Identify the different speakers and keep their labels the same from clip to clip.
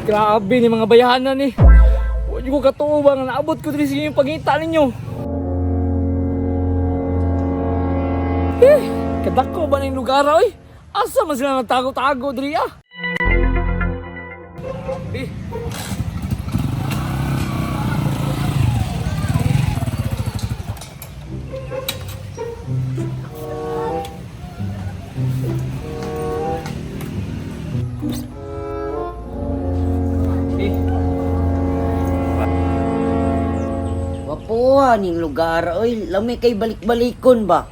Speaker 1: Grabe ni mga bayanan ni. Huwag ko katuo ba nga naabot ko diri sa inyong pangita ninyo. Eh, kadako ba ning lugar oy? Asa man sila nagtago-tago diri ah? Grabe. Eh,
Speaker 2: Wapuha ning lugar oy, lami kay balik-balikon ba?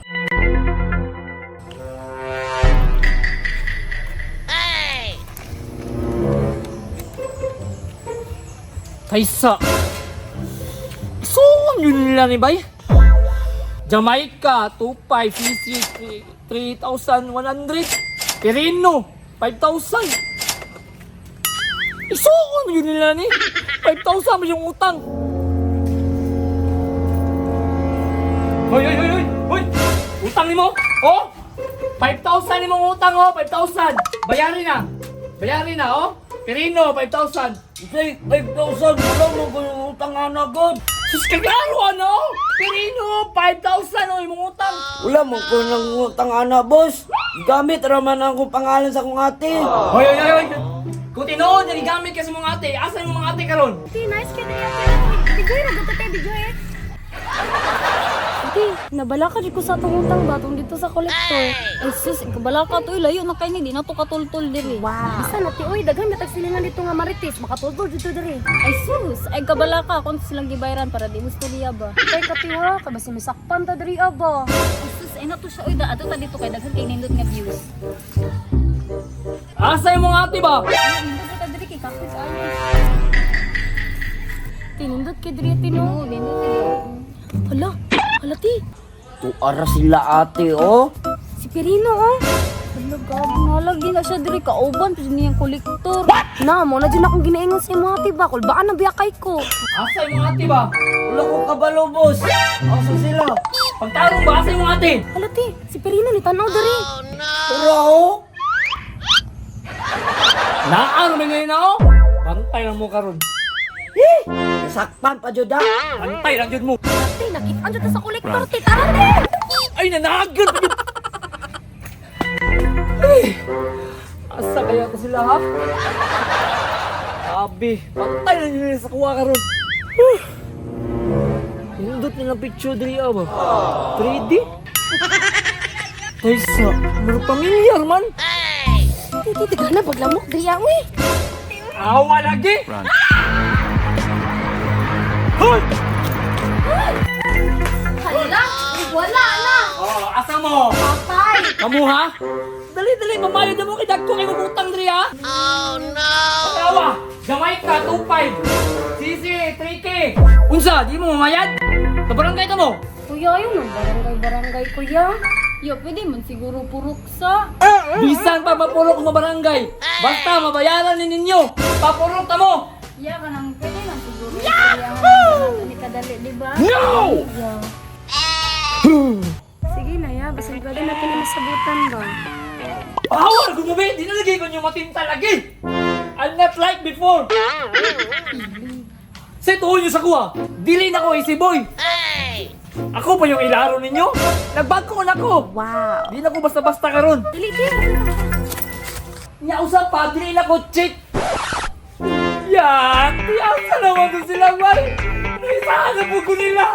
Speaker 1: Kaysa. Isuon yun nila ni Bay. Jamaica, 2.5, CC, 3,100. Perino, 5,000. Isuon yun nila ni. 5,000 ba yung utang? Hoy, hoy, hoy, hoy! Hoy! Utang nimo? Oh! 5,000 nimong utang, oh! 5,000! Bayarin na! Bayarin na, oh! Perino, 5,000!
Speaker 2: Say, 5,000 wala mo ko yung utang ana god.
Speaker 1: Sus, kagaro ano? Pirino, 5,000 oh, imong utang.
Speaker 2: Wala mo ko ng utang ana, boss. Gamit ra man ang pangalan sa akong ate.
Speaker 1: Hoy, hoy, hoy, hoy. Kung tinuod nga gigamit ka sa mga ate, asa imong mga ate karon?
Speaker 3: Ate, nice ka na yan. Bijoy na, gusto tayo, bijoy eh. Ate, nabala ka di ko sa atong utang ba atong dito sa kolektor.
Speaker 4: Ay sus, kabala ka to, layo na kay ni di na to katultol diri.
Speaker 3: Wow. Bisa na ti, oy, daghan na tagsilingan dito nga marites, makatultol dito diri.
Speaker 4: Ay sus, ay kabala ka kung silang gibayaran para di mo storya ba.
Speaker 3: Kay katiwa, kabasi misakpan ta diri aba.
Speaker 4: Ay sus, ay na to siya oy da ato ta dito kay daghan kay nindot nga views.
Speaker 1: Asa imong ate ba?
Speaker 4: Ay, nindot ta diri kay kapoy kaayo.
Speaker 3: Tinindot kay diri tino.
Speaker 4: No, nindot diri.
Speaker 3: Hala, hala ti.
Speaker 2: Tuara sila ate, oh.
Speaker 3: Si Pirino oh.
Speaker 4: Hala gabo nga lagi na siya diri kauban pud niyang kolektor.
Speaker 3: Na, mo na dyan akong ginaingon sa imo ate ba, kulbaan na biya kay ko.
Speaker 1: Asa imong ate ba?
Speaker 2: Wala ko kabalo, boss. Asa sila?
Speaker 1: Pagtarong ba asa imong ate?
Speaker 3: Hala ti, si Pirino ni tanaw diri.
Speaker 2: Tura, oh.
Speaker 1: Naano man ngayon na oh? Bantay lang mo karon.
Speaker 2: Eh, nasakpan pa jud ah.
Speaker 1: Bantay lang jud mo.
Speaker 3: Ate, nakita jud ta sa kolektor ti, tara ti.
Speaker 1: Ay nanagan pa jud. Ay, asa kaya ko sila ha? Abi, bantay lang jud nila sa kuha karon. Huh. Nindot nilang picture diri ah ba? 3D? Kaysa, murag pamilyar man.
Speaker 3: Ti, ti, tigana paglamok diri ah, uy.
Speaker 1: Awa lagi! Hoy!
Speaker 3: Hala, wala na.
Speaker 1: Oh, asa mo?
Speaker 3: Patay.
Speaker 1: Kamu ha? Dali, dali, mamayad na mo kay dagko kay mabutang diri ha? Oh no! Pagawa! Jamaica, 2.5! Sisi, 3K! Unsa, di mo mamayad? Sa barangay ta mo?
Speaker 3: Kuya, ayaw ng barangay-barangay, kuya.
Speaker 4: Yo, pwede man siguro purok sa.
Speaker 1: Bisan pa mapurok mo barangay! Basta mabayaran ni ninyo! Papurok ta mo!
Speaker 4: Ya ka nang pwede man siguro. Yahoo! Ni kadali, di ba?
Speaker 1: No!
Speaker 3: Yeah. Sige na ya, basta pwede natin na masabutan ba?
Speaker 1: Power gumabi! Di na lagi ko nyo matinta lagi! I'm not like before! Sa tuon nyo sa kuha, dili na ko easy boy! Ako pa yung ilaro ninyo? Nagbago na ako!
Speaker 3: Wow.
Speaker 1: Di na ko basta-basta karon.
Speaker 3: Dili, dili.
Speaker 1: Nya usap pa, dili na ko chick! Yan! Di asa naman to sila, bay! Naisahan na po ko nila!